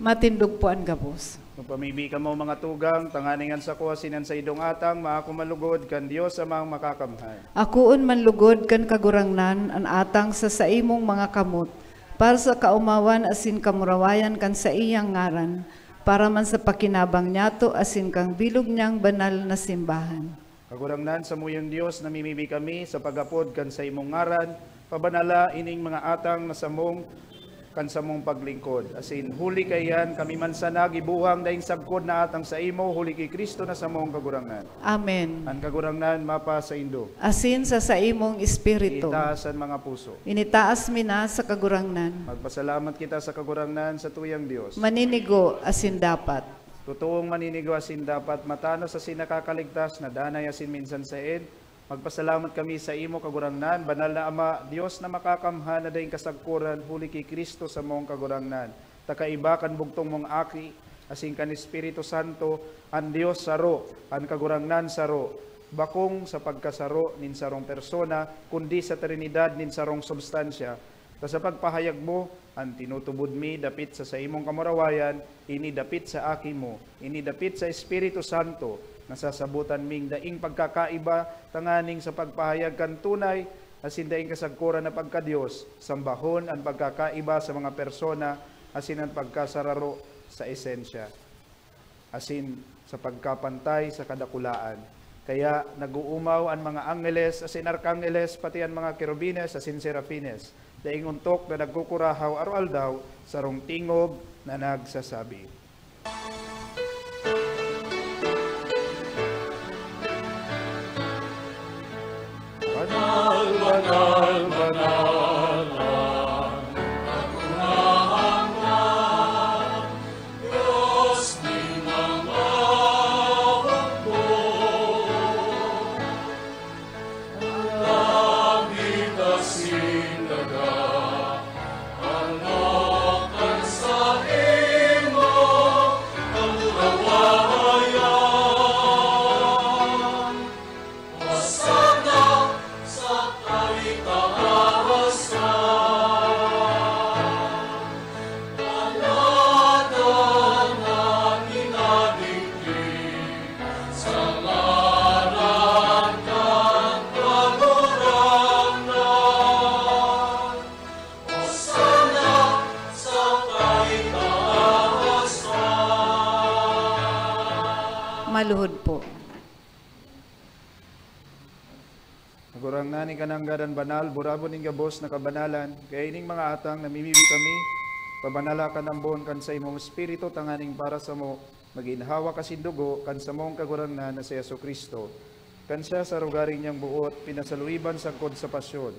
Matindog po an gabos. Magpamibi kamo, mga tugang, tanganing an sako asin an saindong atang maako man lugod kan Dios Amang Makakamhan. Akoon man lugod kan Kagurangnan an atang sa saimong mga kamot, para sa kaomawan asin kamurawayan kan saiyang ngaran, para man sa pakinabang niyato asin kan bilog niyang banal na simbahan. Kagurangnan, samuyang Dios, namimibi kami sa pag-apod kan saimong ngaran, pabanala ining mga atang na samong kan samong paglingkod. Asin huli kaiyan, kami man sana gibuhang daing sagkod na atang saimo, huli ki Cristo na samong Kagurangnan. Amen. An Kagurangnan mapasaindo. Asin sa saimong espiritu. Itaas an mga puso. Initaas mi na sa Kagurangnan. Magpasalamat kita sa Kagurangnan, satuyang Dios. Maninigo asin dapat. Totoong maninigo asin dapat, matanos asin nakakaligtas na danay asin minsan saen, magpasalamat kami saimo, Kagurangnan, Banal na Ama, Dios na makakamhan na daing kasagkoran, huli ki Cristo samong Kagurangnan, ta kaiba kan bugtong mong Aki asin kan Espiritu Santo, an Dios saro, an Kagurangnan saro, bakong sa pagkasaro nin sarong persona, kundi sa Trinidad nin sarong substansya, ta sa pagpahayag mo, An tinutubod mi dapit sa saimong kamurawayan, ini dapit sa Aki mo, ini dapit sa Espiritu Santo, nasasabotan ming daing pagkakaiba tanganing sa pagpahayag kan tunay asin daing kasagkoran na pagka-Dios, sambahon an pagkakaiba sa mga persona asin an pagkasararo sa esensya. asin sa pagkapantay sa kadakulaan. Kaya nag-uumaw an mga angheles asin arkangheles, pati an mga kerubines asin serafines, daing ontok na nagkukurahaw aroaldaw, sarong tingog na nagsasabi, "Banal, banal, banal an Kagurangnan, Dios nin mga hukbo. An langit asin daga ano kan saimo kamurawayan. Hosana sa kaitaasan. Paladan an hinadigdi sa ngaran kan Kagurangnan. Hosana sa kaitaasan. Maluhod po. Kagurangnan, ika na nanggad an banal, burabod nin gabos na kabanalan. Kaya ining mga atang namimibi kami, pabanala kan ambon kan saimong Espiritu, tanganing para samo, magin hawak asin dugo kan samong Kagurangnan na si Jesu-Cristo. Kan siya, sa arogaring niyang boot, pinasaluiban sagkod sa pasyon,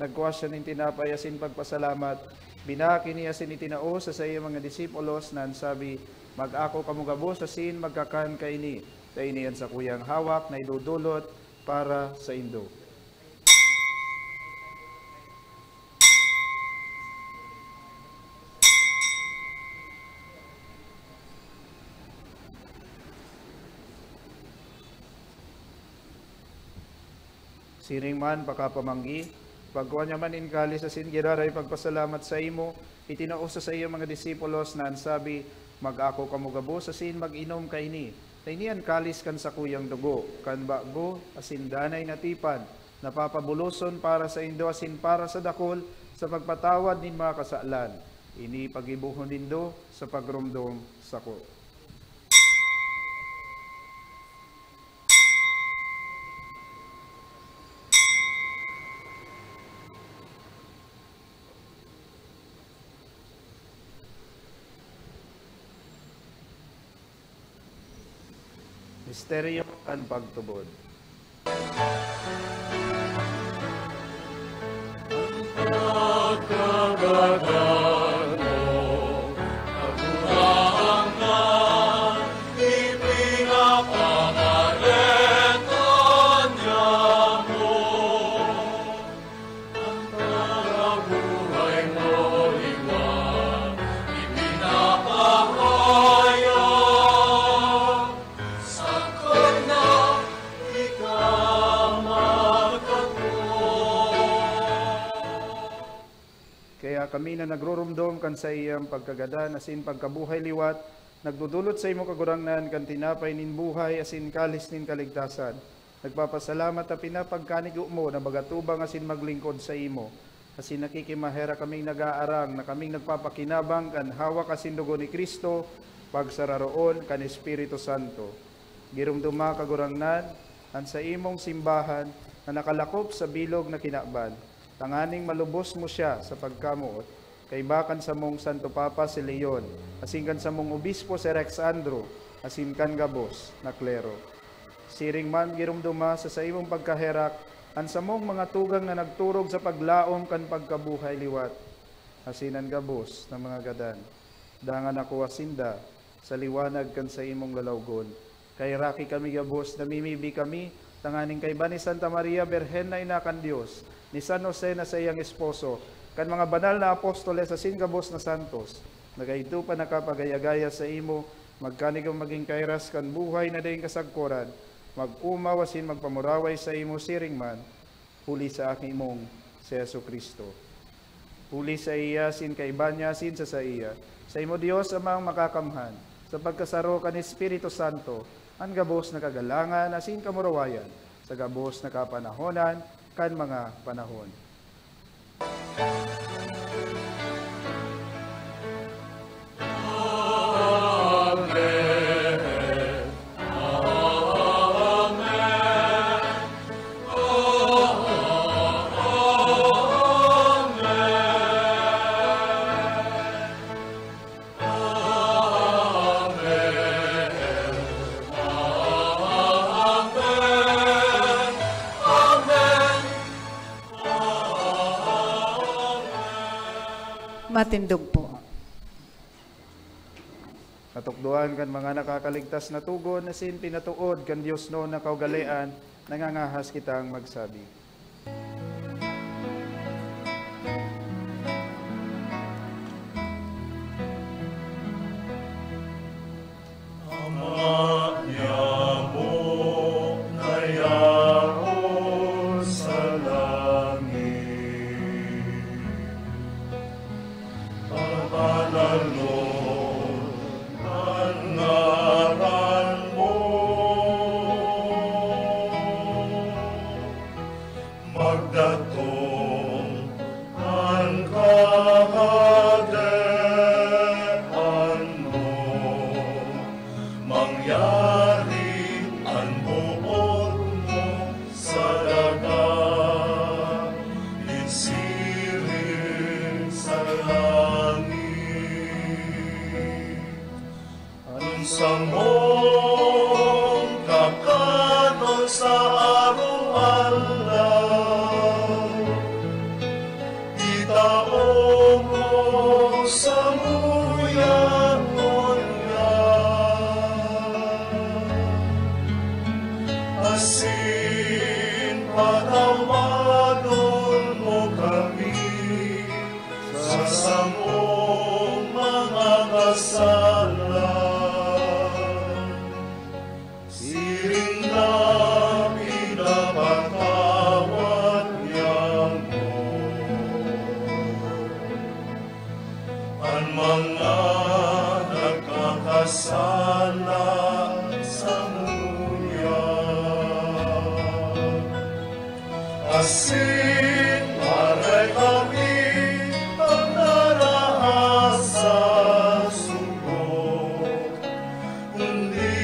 nagkua siya nin tinapay asin pagpasalamat, binahak ini asin itinao sa saiyang mga disipulos na an sabi, "Mag-ako kamo gabos asin magkakan kaini, ta ini an sakuyang hawak na idodolot para saindo." Siring man, pakapamanggi, pagkua niya man nin kalis asin giraray pagpasalamat saimo, itinao sa saiyang mga disipulos na an sabi, "Mag-ako kamo gabos asin mag-inom kaini, ta ini an kalis kan sakuyang dugo, kan bago asin danay na tipan, na papabuloson para saindo asin para sa dakul sa pagpatawad nin mga kasalan. Ini paggibohon nindo sa pagromdom sako." Misteryo kan pagtubod. Pagkagadan mo, Kagurangnan, ipinapangareta niamo. An pagkabuhay mo liwat, ipinapahayag, sagkod na ika magkatubod. Kaya kami na nagroromdom kan saiyang pagkagadan asin pagkabuhay liwat, nagdodolot saimo, Kagurangnan, kan tinapay nin buhay asin kalis nin kaligtasan. Nagpapasalamat ta pinapagkanigo mo na mag-atubang asin maglingkod saimo. Asin nakikimaherak kaming nag-aarang na kaming nagpapakinabang kan hawak asin dugo ni Cristo, pagsararoon kan Espiritu Santo. Giromdoma, Kagurangnan, an saimong simbahan na nakalakop sa bilog na kinaban, tanganing malubos mo siya sa pagkamoot, kaiba kan samong Santo Papa si Leon, asin kan samong Obispo si Rex Andro, asin kan gabos na klero. Siring man, giromdoma sa saimong pagkaherak an samong mga tugang na nagturog sa paglaom kan pagkabuhay liwat, asin an gabos na mga gadan. Dangan ako asinda sa liwanag kan saimong lalawgon. Kaheraki kami gabos, namimibi kami, tanganing kaiba ni Santa Maria Birhen na ina kan Dios, ni San Jose na saiyang esposo, kan mga banal na apostoles asin gabos na santos, na kaidto pa nakapagayagaya saimo, magkanigo magin kairas kan buhay na daing kasagkoran, mag-omaw asin magpamuraway saimo siring man, huli sa Aki mong si Jesu-Cristo. Huli saiya, asin kaiba niya, asin sa saiya. Saimo, Dios Amang Makakamhan, sa pagkasaro kan Espiritu Santo, an gabos na kagalangan asin kamurawayan, sa gabos na kapanahonan kan mga panahon. Matindog po. Natukdoan kan mga nakakaligtas na togon asin pinatood kan diosnon na kaugalean, nangangahas kitang magsabi. Ama niamo na yaon sa langit, pabanalon an ngaran mo. Magdatong an Kahadean mo, mangyari an boot mo sa daga, nin siring sa langit. An samong kakanon sa araw-araw, itao mo samuya ngunyan, asin patawadon mo kami sa samong mga kasala, siring na pinapatawad niamo an mga nagkakasala samuya. Asin aray kami pagdaraha sa sugo, kundi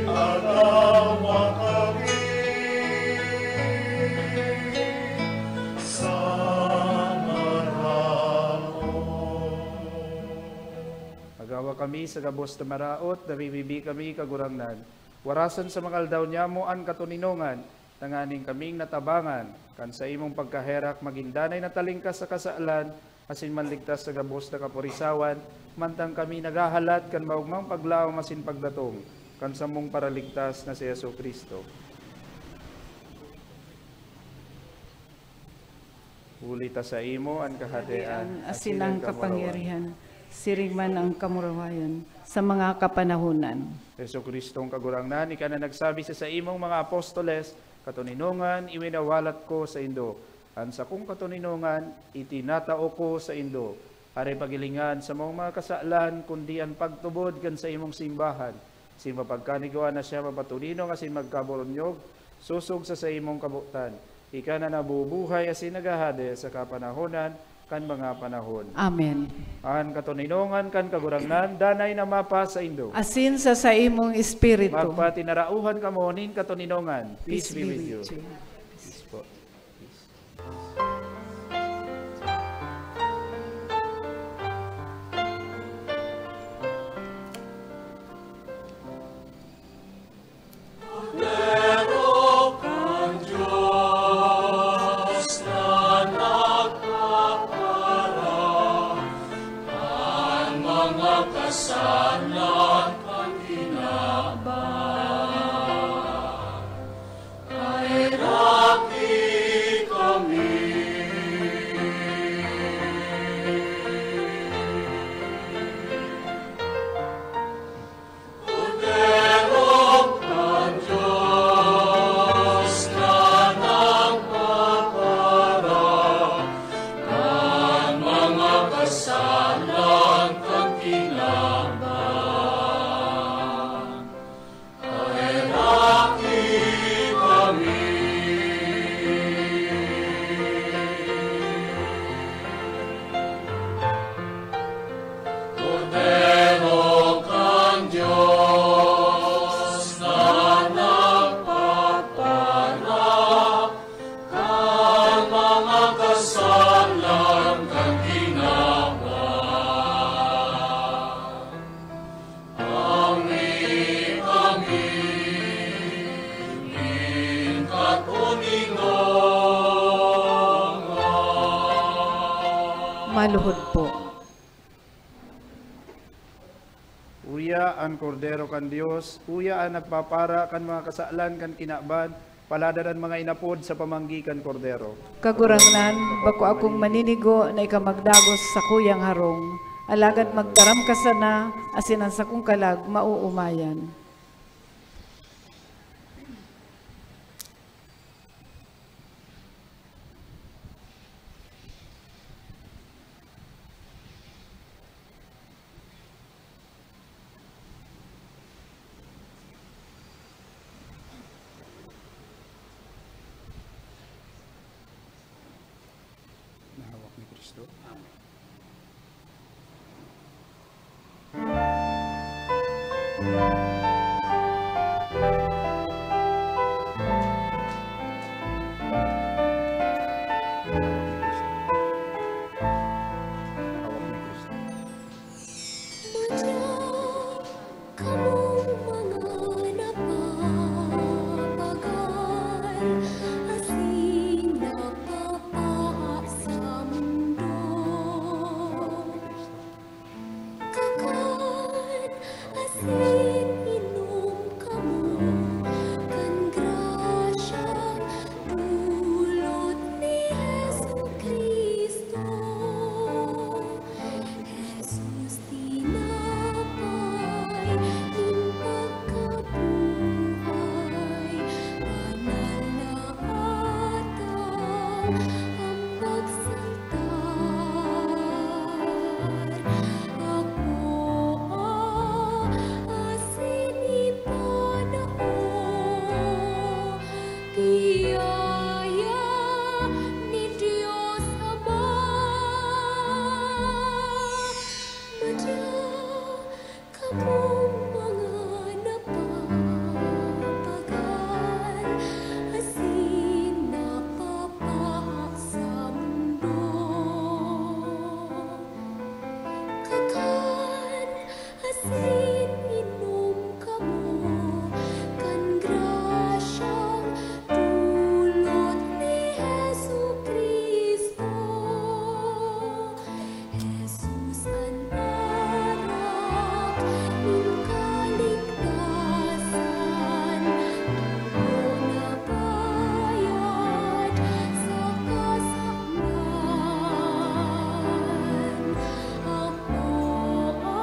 agawa kami sa maraot. Agawa kami sa gabos na maraot, nabibibi kami, Kagurangnan. Warasan sa mga aldaw niamo an katoninongan, tanganing kaming natabangan kan saimong pagkaherak magin danay na talingkas sa kasalan asin manligtas sa gabos na kaporisawan, mantang kami naghahalat kan maogmang paglaom asin pagdatong kan samong Paraligtas na si Jesu-Cristo. Huli ta saimo an Kahadean, asin an kapangyarihan, siring man an kamurawayan, sa mga kapanahonan. Jesu-Cristong Kagurangnan, ika na nagsabi sa saimong mga apostoles, "Katoninongan, iwinawalat ko saindo. An sakong katoninongan, itinatao ko saindo." Aray pagilingan sa mga kasalan, kundi an pagtubod kan saimong simbahan. Asin mapagkanigoan na siya mapatoninong asin magkaboronyog, sosog sa saimong kabotan. Ika na nabubuhay asin naghahade sa kapanahonan kan mga panahon. Amen. An katoninongan kan Kagurangnan danay na mapasaindo. Asin sa saimong espiritu. Magpatinarauhan kamo nin katoninongan. Peace be with you. Peace po. Kordero kan Dios na nagkapara kan mga kasalan kan kinaban. Kaheraki kami. Kordero kan Dios na nagpapara kan Luhod po. Uya an Kordero kan Dios, uya an nagpapara kan mga kasalan kan kinaban, palad an mga inapod sa pamanggi kan Kordero. Kagurangnan, bako akong maninigo na ika magdagos sa kuyang harong, alagad magtaram ka sana, asin an sakong kalag maoomayan. Na hawak ni Kristo. Amen. Hawak ni Kristo. Madya kamong mga napapagal asin napapaha sa mundo. Kakan asin inom kamo kan grasyang dulot ni Jesu-Cristo. Jesus, tinapay nin pagkabuhay, banal na atang an pagsaltar. Akoa asin ipanaho, biyaya nin Dios Ama. Madya kamong mga napapagal asin napapaha sa mundo. Kakan asin inom kamo kan grasyang dulot ni Jesu-Cristo. Jesus an arak nin kaligtasan, dugo na bayad sa kasalanan. Akoa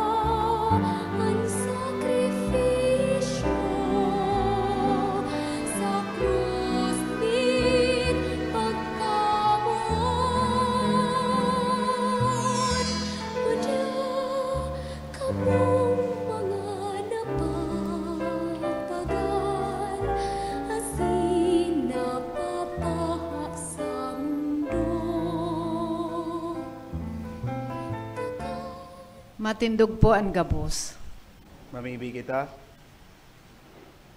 an sakripisyo sa krus nin pagkamoot. Madya kamong mga napapagal asin napapaha sa mundo. Matindog po an gabos. Mamibi kita.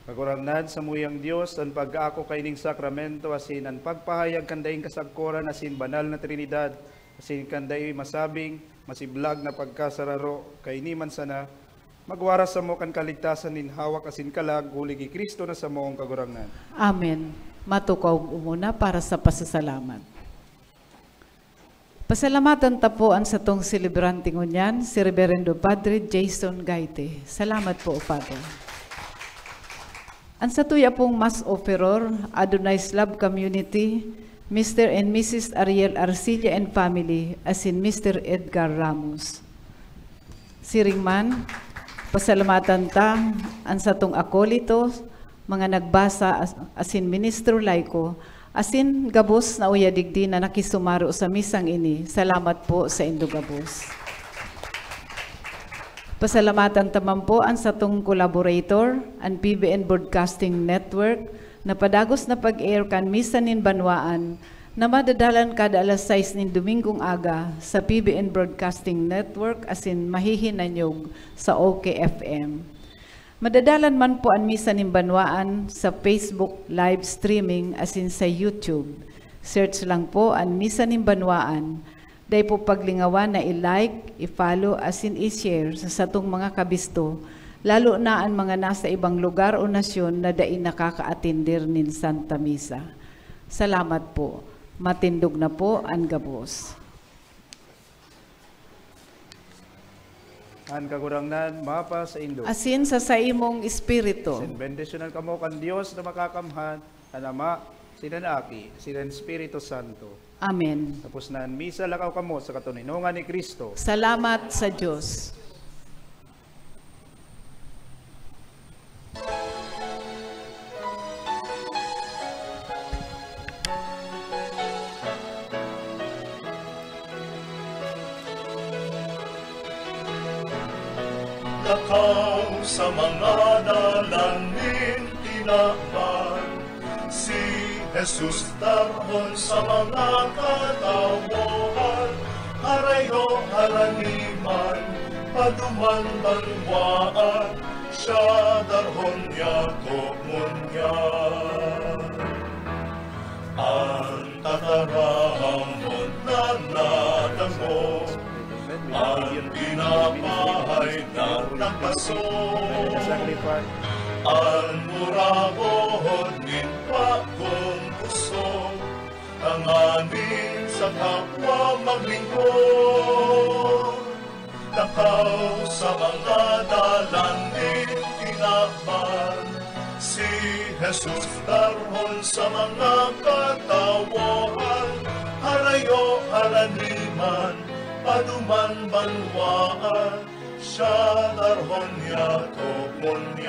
Kagurangnan, samuyang Dios, an pag-aako kaining sakramento asin an pagpahayag kan daing kasagkoran asin banal na Trinidad, asin kan dai masabing, masiblag na pagkasararo kaini man sana, magwaras samo kan kaligtasan nin hawak asin kalag, huli ki Cristo na samong Kagurangnan. Amen. Matukaw umuna para sa pasasalamat. Pasalamatan ta po an satong selebrante ngunyan, si Reverendo Padre Jason Gaite. Salamat po, Father. An satuya pong Mass Offeror, Adonai's Love Community, Mister and Missus Ariel Arcilla and family, asin Mister Edgar Ramos. Siring man, pasalamatan ta an satong akolito, mga nagbasa as-, asin ministro laiko, asin gabos na uya digdi na nakisumaro sa misang ini. Salamat po saindo gabos. Pasalamatan ta man po an satong collaborator, an P B N Broadcasting Network, na padagos na pag-air kan Misa nin Banwaan, na madadalan kada alas sais nin Domingong aga sa P B N Broadcasting Network asin mahihinanyog sa O K F M. Madadalan man po an Misa nin Banwaan sa Facebook live streaming asin sa YouTube. Search lang po an Misa nin Banwaan. Dai po paglingawan na i-like, i-follow asin i-share sa satong mga kabisto, lalo na an mga nasa ibang lugar o nasyon na dai nakakaatender nin Santa Misa. Salamat po. Matindog na po an gabos. An Kagurangnan mapasaindo. Asin sa saimong espiritu. Sin bendisyonan kamo kan Dios na makakamhan, an Ama, sin an Aki, sin an Espiritu Santo. Amen. Tapos na an misa, lakaw kamo sa katoninongan ni Kristo. Salamat sa Diyos. Lakaw sa mga dalan nin tinaban, si Jesus darhon sa mga katawohan, harayo haraniman, paduman banwaan, siya darhon yato ngunyan. An tataramon na nadangog, an pinapahay na nagpaso, an murahon nin bagong puso, tanganing sa kapwa maglingkod. Lakaw sa mga dalan nin tinaban, si Jesus darhon sa mga katawohan, harayo haraniman, paduman banwaan, siya darhon yato ngunyan.